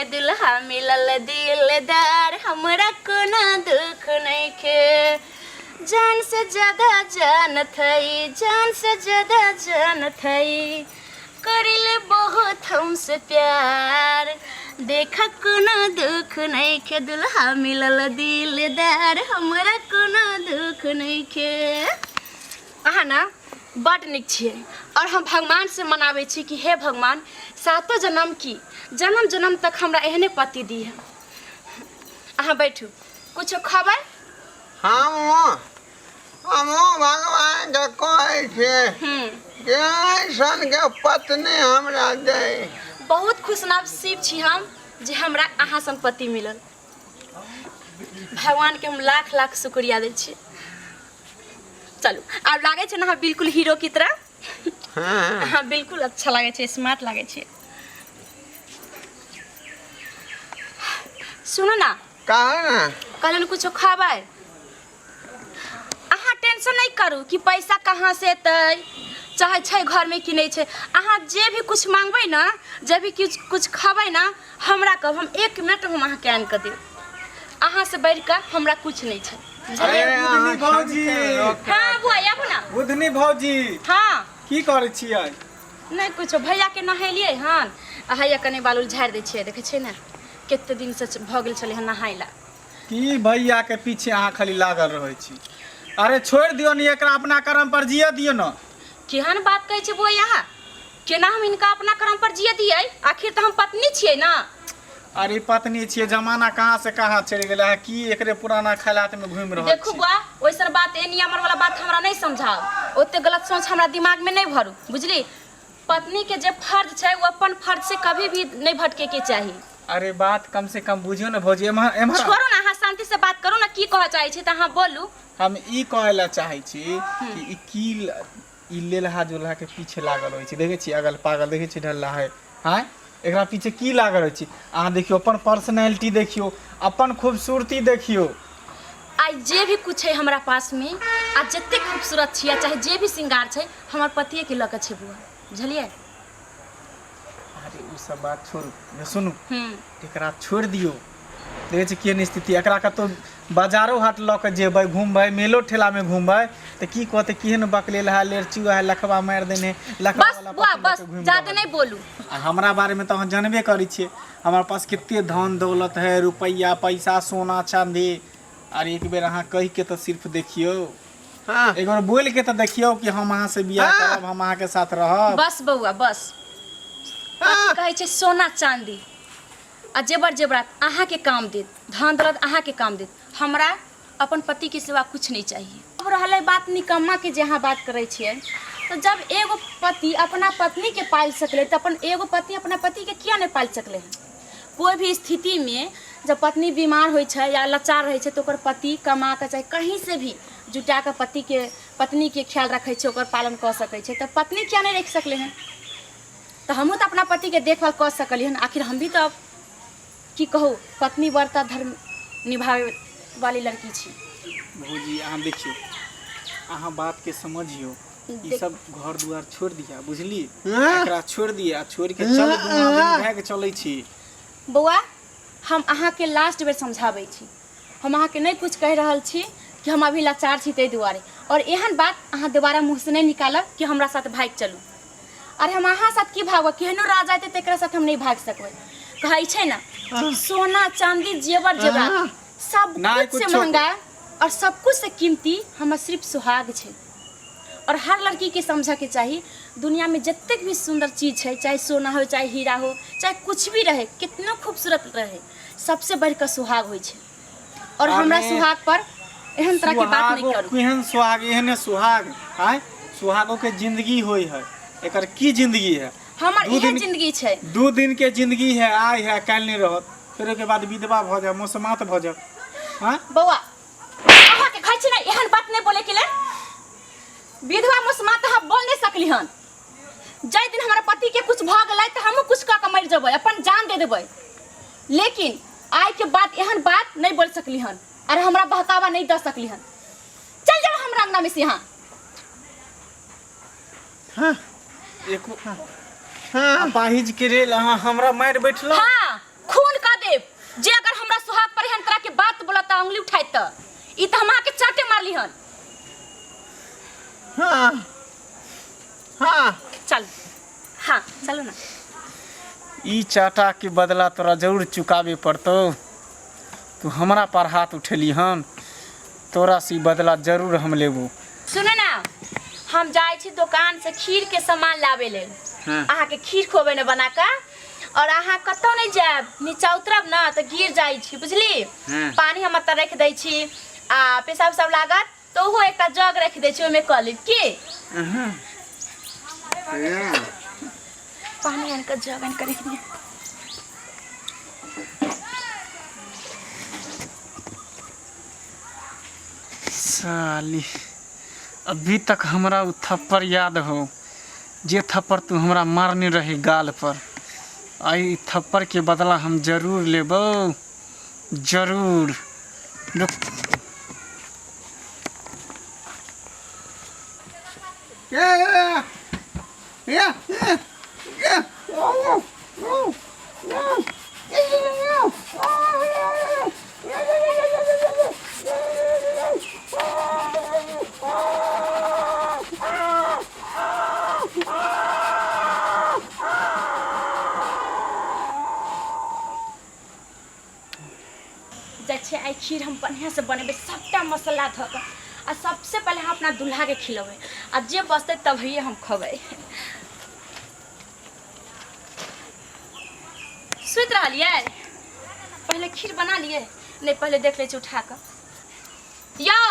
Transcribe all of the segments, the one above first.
नइखे दुल्हा मिलल दिलदार हमरा कोनो दुख नइखे जान से ज्यादा जानत हई जान से ज्यादा जानत हई करिले बहुत हमसे प्यार देखा कोनो दुख नइखे दुल्हा मिलल दिलदार हमरा कोनो दुख नइखे। अहाँ ना बड नीक छियै और हम भगवान से मनाबै छी कि हे भगवान सातो जन्म की जन्म जन्म तक हमरा एहने पति दिह। अहाँ बैठू, कुछो खबै? हमहूँ भगवानके कहै छियै कि ऐसनके पत्नी हमरा दै। बहुत खुशनसीब छी हम जे हमरा अहाँ सन पति मिलल। भगवानके हम लाख लाख शुक्रिया दै छी। चलू आब लागै छै ने अहाँ बिल्कुल हीरो की तरह? हाँ। अहाँ बिल्कुल अच्छा लागै छै, स्मार्ट लागै छै। सुनू ना। कहा ना। कहलन कुछो खबै? अहाँ टेंशन नहीं करू कि पैसा कहाँ से एतै, चाहे छै घर में कि नहीं छै। अहाँ जे भी कुछ मांगबै ना, जे भी किछु कुछ खबै ना, हमरा कहब, हम एक मिनट हम अहाँके आनि कऽ देब। अहाँ से बढ़ि कऽ हमरा कुछ नहीं छै। अरे बुधनी अहाँ भौजी। सबके लोक हाँ बुआ आबू ना। बुधनी भौजी। हाँ। की करै छियै? नहीं कुछो, भैया के नहेलियै हन आ हैया कने बाल उल झाड़ि दै छियै। देखै छियै ने कते दिन से भऽ गेल छलै हन नहाय ला। की भैया के पीछे अहाँ खाली लागल रहै छी? अरे छोड़ि दियौ ने एकरा, अपना कर्म पर जियऽ दियौ ने। केहन बात कहै छै बुआ अहाँ? केना हम हिनका अपना कर्म पर जियऽ दियै? आखिर तऽ हम पत्नी छियै ने। अरे पत्नी छियै, जमाना कहाँ से कहाँ चलि गेलै, अहाँ की एकरे पुराना ख्यालात में घूमि रहल देखू छी? बुआ, ओइसन बात एनी अमर वाला बात हमरा नहीं समझाओ, ओते गलत सोच हमरा दिमाग में नहीं भरू, बुझली? पत्नी के जे फर्ज छै वो अपन फर्ज से कभी भी नहीं भटके के चाही। अरे बात कम से कम बुझियो ने भौजी, एम्हर एम्हर छोड़ू ना, अहाँ शांति से बात करू ना, की कहऽ चाहै छी तऽ अहाँ बोलू। हम ई कहै लए चाहै छी कि ई की ई लेलहा जोलहा के पीछे लागल रहै छी, देखै छी अगल पागल, देखै छी ढल्ला है, आँय एकरा पीछे की लागल रहै छी? अहाँ देखियौ अपन पर्सनैलिटी, देखियौ अपन खूबसूरती, देखियौ आइ जे भी कुछ है हमरा पास में, आ जते खूबसूरत छी, आ चाहे जे भी श्रृंगार छै, हमर पतिये के लऽ के छै बुआ, बुझलियै? अरे ओ सब बात छोड़ू ने, सुनू एकरा छोड़ि दियौ। देखै छी केहन स्थिति, एकरा कतहु बाजारो हाट लऽ कऽ जेबै, घुमबै, मेलो ठेलामे घुमबै तऽ की कहतै? केहन बकलेल है, लेरचुआ है, लखबा मारि देने लखबा बस वाला बुआ पति लऽ बस कऽ घुमि ज्यादा रहल। नहीं बोलू। आ हमरा बारेमे तऽ अहाँ जानबे करै छियै, हमरा पास कते धन दौलत है, रुपैआ पैसा सोना चाँदी। आर एक बेर अहाँ कहिके तऽ सिर्फ देखियौ, हाँ। एक बार बोल के तऽ देखियौ कि हम अहाँ से बियाह करब, हम अहाँ के साथ रहब। बस बौआ बस, कथी कहै छै सोना चाँदी आ जेवर जेवरात अहाँके काम देत, धन दौलत अहाँके काम देत, हमरा अपन पतिके सिवा कुछ नहीं चाहिए। अब रहलै बात निकम्मा के जे अहाँ बात करै छियै, तऽ जब एगो पति अपना पत्नीके पालि सकलै तऽ अपन एगो पत्नी अपना पतिके किया नहि पालि सकलै हन? कोइ भी स्थितिमे जब पत्नी बीमार होइ छै या लाचार रहै छै तऽ ओकर पति कमा कऽ चाहे कहीं से भी जुटा कऽ पतिके पत्नीके ख्याल रखै छै, ओकर पालन कऽ सकै छै, तऽ पत्नी किया नहि राखि सकलै हन? तऽ हमहूँ तऽ अपना पतिके देखभाल कऽ सकलियै हन। आखिर हम भी तऽ की कहू पत्नी व्रता धर्म निभाबै वाली लड़की छी। भौजी अहाँ देखियौ, अहाँ बातके समझियौ, ई सब घर दुआर छोड़ि दिया, बुझली? एकरा छोड़ि दिया, छोड़ि के चल दुनू आदमी भागि चलै छी। बौआ हम अहाँके लास्ट बेर समझाबै छी, हम अहाँके नहि कुछ कहि रहल छी कि हम अभी लाचार छी ताहि दुआरे, और एहन बात अहाँ दोबारा मुँहसँ नहि निकालब कि हमरा साथ भागि चलू। अरे हम अहाँ साथ की भागब, केहनो राजा एतै तकरा साथ हम नहि भागि सकबै। कहै छै ने सोना चांदी जेवर जेवरात सब नहि कुछ से कुछो। महंगा और सब कुछ से कीमती हमर सिर्फ सुहाग छै। और हर लड़की के समझऽ के चाही दुनिया में जतेक भी सुंदर चीज छै, चाहे सोना हो चाहे हीरा हो चाहे कुछ भी रहे, कितनो खूबसूरत रहे, सबसे बढ़ि कऽ सुहाग होइ छै। और हमरा अरे, सुहाग पर एहन तरह के बात नहीं सुहागो करू। केहन सुहाग, एहने सुहाग आय सुहागो के जिंदगी होई है, एकर की जिंदगी है? हमर दू इहे दिन जिंदगी छै। 2 दिन के जिंदगी है, आय है काल्हि नहीं रहत, फिर ओके बाद विधवा भ जाए, मौसमात भ जाए। हाँ बौआ अहाँ के कहै छी ने एहन बात नहीं बोले के लेल, विधवा मुसमात अहाँ बोल नहीं सकली हन। जाहि दिन हमरा पति के कुछ भऽ गेलै तऽ हमहूँ कुछ कऽ के मरि जेबै, अपन जान दे देबै, लेकिन आइ के बाद एहन बात नहीं बोल सकली हन और हमरा बहकावा नहीं दऽ सकली हन। चल जाओ हमरा अंगना में से यहाँ। हाँ। एको अपाहिज के रेल अहाँ हमरा मारि बैठलहुँ। हाँ, खून जे अगर हमरा सुहाग पर एहन तरह के बात बोलता उंगली उठाई त ई त हम अहाँके चाटे मारली हन। हाँ हाँ। चल, हाँ चलो ना। ई चाटा के बदला तोरा जरूर चुकाबे पड़तौ। तू हमरा पर हाथ उठेली हन, तोरा से ई बदला जरूर हम लेबो। सुनो ना, हम जाइ छी दोकान से खीर के सामान लाबे लेल। हाँ। अहाँ के खीर खुएबै ने बना कऽ, और अहाँ कतौ नहीं जायब, नीचा उतरब ना तऽ गिर जाइ छी, बुझली? हाँ। पानी हम एतऽ राखि दै छी, आ पेशाब सब लागत तऽ ओहो एकटा जग राखि दै छी, ओहिमे कऽ लेब की। पानी आनि कऽ जग आनि कऽ राखि दिअ। साली, अभी तक हमरा उ थप्पड़ याद हो, जे थप्पड़ तू हमरा मारने रही गाल पर। आई थप्पड़ के बदला हम जरूर लेबो, जरूर। रुक। ये ये ये ये ओ ओ ओ जाइ छियै आइ खीर हम बढ़िआँसँ बनेबै, सभटा मसाला धऽ कऽ, आ सबसे पहिले हम अपना दुल्हाके खिलेबै, आ जे बचतै तभिए हम खबै। सुति रहलियै, पहिले खीर बना लिए। नहि, पहिले देख लै छी उठा कऽ। यौ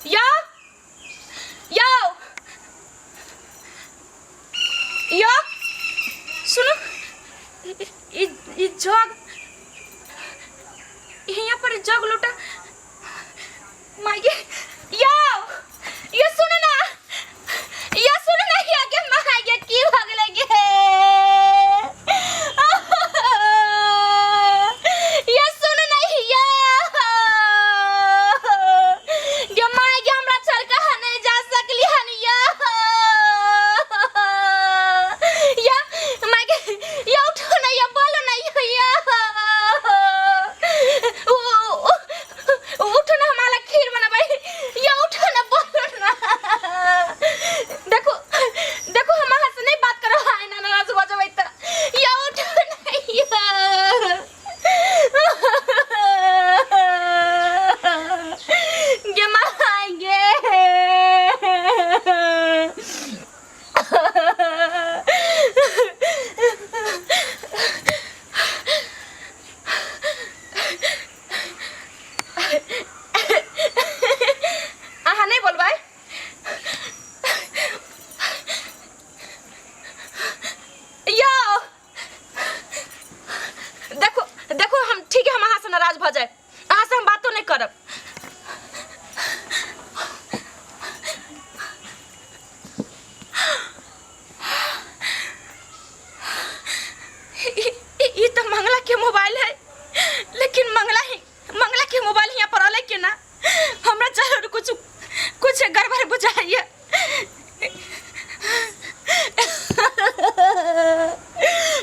यौ यौ यौ, सुनू, ई ई जग यहाँ पर जग लोटा माये। यौ यो सुनू ना, यो सुनू ना, या के माये की भ गेलै गे? यो सुनू ना, या गे माय गे, हमरा छोड़ के नहीं जा सकली हन। या या माय गे, या उठो ना, या बोलो ना, या या उठो ना, हमारा खीर बनाबै। या उठो ना, बोलो ना। देखो देखो, हम अहाँ से नहीं बात करो, आइ ना नाराज हो जेबै तऽ। या उठो ना, या गे माय गे। अहाँ नहीं बोलबै? यौ देखो देखो, हम ठीक है, हम अहाँ से नाराज भऽ जाए, अहाँ से हम बातो नहीं करब। ई तऽ मंगला के मोबाइल है, लेकिन मंगला ही मंगला के मोबाइल यहाँ पर अलग के ना, हमरा जरूर कुछ कुछ गड़बड़ बुझाइए।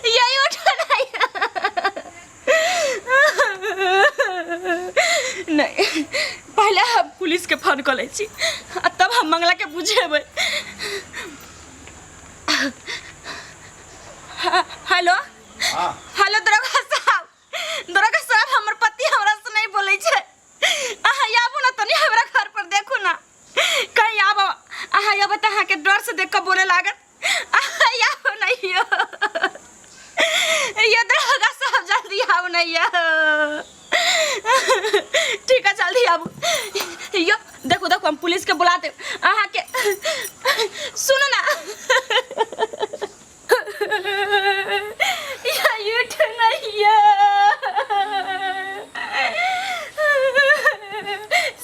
यही उठना नहीं, पहले हम पुलिस के फोन कर लै छी आ तब हम मंगला के बुझेबै। हेलो। हाँ। हेलो दरोगा साहब, दरोगा साहब, हमर पति हमरा से नहीं बोलै छै। अहाँ आबू ना तनी हमरा घर पर, देखू ना कहीं आबो। अहाँ आबो तऽ अहाँके डर से देख कऽ बोले लागत। अहाँ आबो नहीं यो, यो दरोगा साहब, जल्दी आबू ना यो। ठीक है, जल्दी आबू यो। देखू देखू, हम पुलिस के बुला देब अहाँके। सुनू ना, या उठ नहीं या।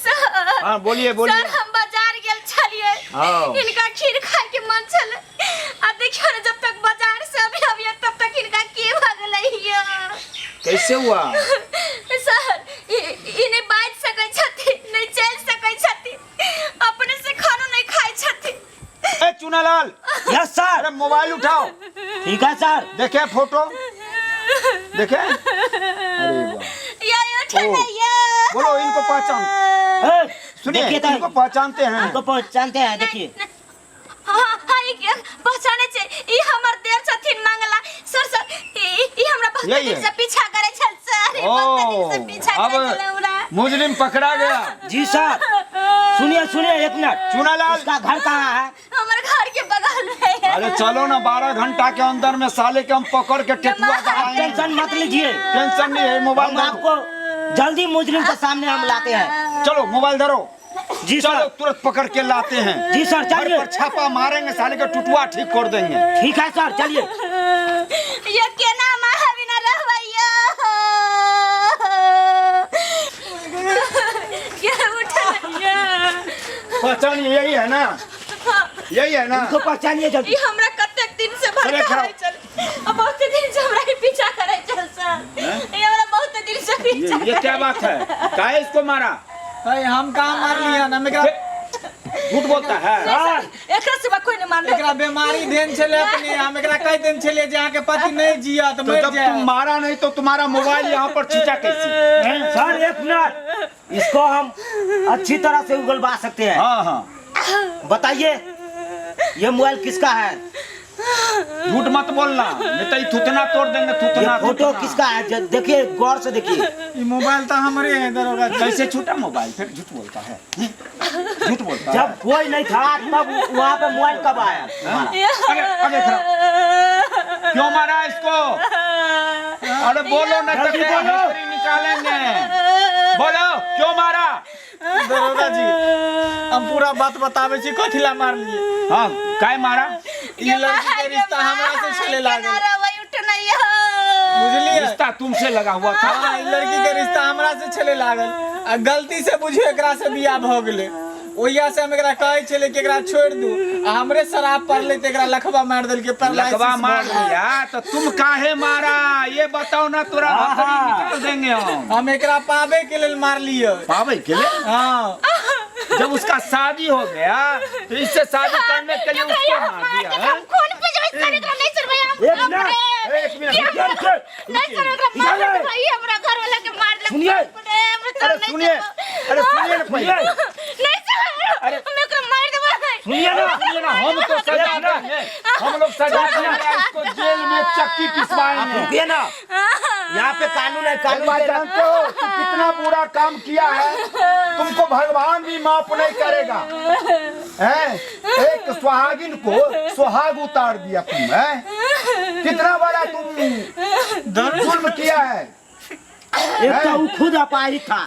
सर। हाँ, बोलिए बोलिए। सर, हम बाजार गेल छलिए। हाँ। इनका खीर खाए के मन छले, आ देखियो ने, जब तक बाजार से अभी अभी तब तक इनका की भ गेलै या। कैसे हुआ? सर, ई ई नहीं बाजि सकै छथिन, नहीं चलि सकै छथिन, अपने से खानो नहीं खाइ छथिन। ए चुनालाल। Yes sir. अरे मोबाइल उठाओ। ठीक है सर। देखे फोटो। देखे, अरे वाह। यो उठो ओ। ना यो। बोलो, इनको पहचान, ए, सुनिए, देखिए तो इनको पहचानते हैं? इनको पहचानते हैं, देखिए। हाँ हाँ, ई पहचाने छे, ई हमर देर छथिन मंगला सर। सर, ई ई हमरा बहुत यही दिन है। से पीछा करे छल सर, ई ओ, बहुत दिन से पीछा अब करे छल हमरा। मुजरिम पकड़ा गया। जी सर, सुनिए सुनिए, एक मिनट। चुनालाल। इसका घर कहाँ है? हमर घर के बगल में है। अरे चलो ना, 12 घंटा के अंदर में साले के हम पकड़ के टेटुआ आप दबाएंगे। टेंशन मत लीजिए, टेंशन नहीं है, मोबाइल हम धरो। आपको जल्दी मुजरिम के सामने हम लाते हैं। चलो मोबाइल धरो। जी चलो सर। तुरंत पकड़ के लाते हैं। जी सर, घर चलिए। पर छापा मारेंगे, साले का टुटुआ ठीक कर देंगे। ठीक है सर, चलिए। यो केना माँ बिना रहबै यो? के उठल यो? पहचान यही है ना, यही है ना? इनको पहचानिए जल्दी। ई हमरा कतेक दिन से चले भड़काबै खड़ा। छल, आ बहुत दिन से हमरा के पीछा करै छल सर, ई हमरा बहुत दिन से पीछा। ये क्या बात है? काहे इसको मारा? अरे हम कहाँ मार लिया ना, एकरा झूठ बोलता है। सर, एकरा सिवा कोई नहीं मारले। एकरा बीमारी देन छले अपने, हम एकरा कह देन छले जे अहाँ के पति नहीं जियत, तो मर जब जाए। तुम मारा नहीं तो तुम्हारा मोबाइल यहाँ पर छींचा कैसे? हैं? सर एक मिनट, इसको हम अच्छी तरह से उगलवा सकते हैं। हाँ हाँ, बताइए ये मोबाइल किसका है? झूठ मत बोलना, नहीं तो ये थुथना तोड़ देंगे। ये थुथना फोटो थुथना। किसका है? देखिए, गौर से देखिए। ई मोबाइल तो हमरे है दरोगा जी। कैसे छूटा मोबाइल? फिर झूठ बोलता है, झूठ बोलता है। जब कोई नहीं था तब वहाँ पे मोबाइल कब आया तुम्हारा? अरे अरे खड़ा। क्यों मारा इसको? अरे बोलो ना, तो जल्दी बोलो। हिस्ट्री निकालेंगे। बोलो क्यों मारा? दरोगा जी, हम पूरा बात बताबै छी कथी ला मारलिए। हाँ, काय मारा? ई लड़की के रिश्ता हमरा से छले लागल, बुझलिए? रिश्ता तुमसे लगा हुआ था। हाँ, ई लड़की के रिश्ता हमरा से छले लागल आ गलती से बुझियो एकरा से बियाह भ गेलै। ओहिया से हम एकरा कहै छलै कि एकरा छोड़ि दू, आ हमरे शराब पड़लै तऽ एकरा लखबा मारि देलकै, पैरालिसिस लकवा भऽ मार गेलै। दिया तो तुम काहे मारा ये बताओ ना, तोरा हथकड़ी निकाल देंगे हम। हम एकरा पाबे के लेल मारलियै। पावे के लिए? हाँ। जब उसका शादी हो गया तो इससे शादी करने के लिए उसको मार दिया है? खून पी जेबै सर, एकरा नहीं छोड़बै हम। एक मिनट, एक मिनट, रुकिए, रुकिए। नहीं सर, एकरा मार देलकै, ई हमरा घर वाला के मार देलकै। सुनिए। अरे सुनिए, अरे सुनिए ना पहले। नहीं सर, अरे हम एकरा मार देबै। सुनिए ना, सुनिए ना, हम तो सजा देंगे, हम लोग सजा देंगे इसको, जेल में चक्की पिसवाएंगे। रुकिए ना, यहाँ पे कानून है, एक कानून बात के जानते हो तुम कितना बुरा काम किया है, तुमको भगवान भी माफ नहीं करेगा। हैं? एक सुहागिन को सुहाग उतार दिया तुम, है? कितना बड़ा तुम जुल्म किया है। एक तो वो खुद अपाहिज था,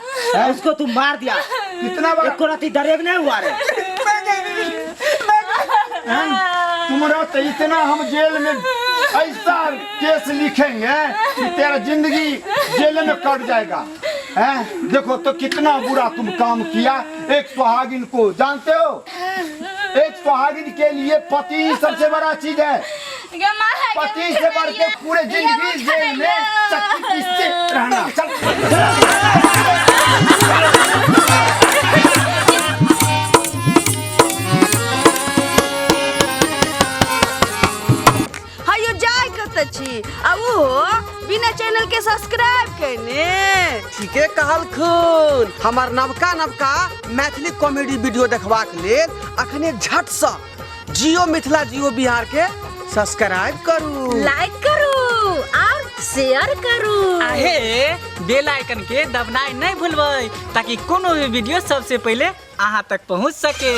उसको तुम मार दिया। कितना बड़ा एक रति दरेग नहीं हुआ रे। तुम्हारा तो इतना हम जेल में ऐसा केस लिखेंगे कि तेरा जिंदगी जेल में कट जाएगा। हैं? देखो तो कितना बुरा तुम काम किया एक सुहागिन को। जानते हो एक सुहागिन के लिए पति ही सबसे बड़ा चीज है। पति से बढ़ के पूरे जिंदगी जेल में चक्की पीसते रहना। चल। हयो जाय कतऽ छी आ ओहो बिना चैनल के सब्सक्राइब केने? ठीके कहलखुन। हमर नवका नवका मैथिली कॉमेडी वीडियो देखबाक लेल अखने झटसँ जियो मिथिला जियो बिहार के सब्सक्राइब करू, लाइक करू और शेयर करू। आहे बेल आइकन के दबनाइ नहीं भूलबै ताकि कोनो भी वीडियो सबसे पहले अहाँ तक पहुँच सके।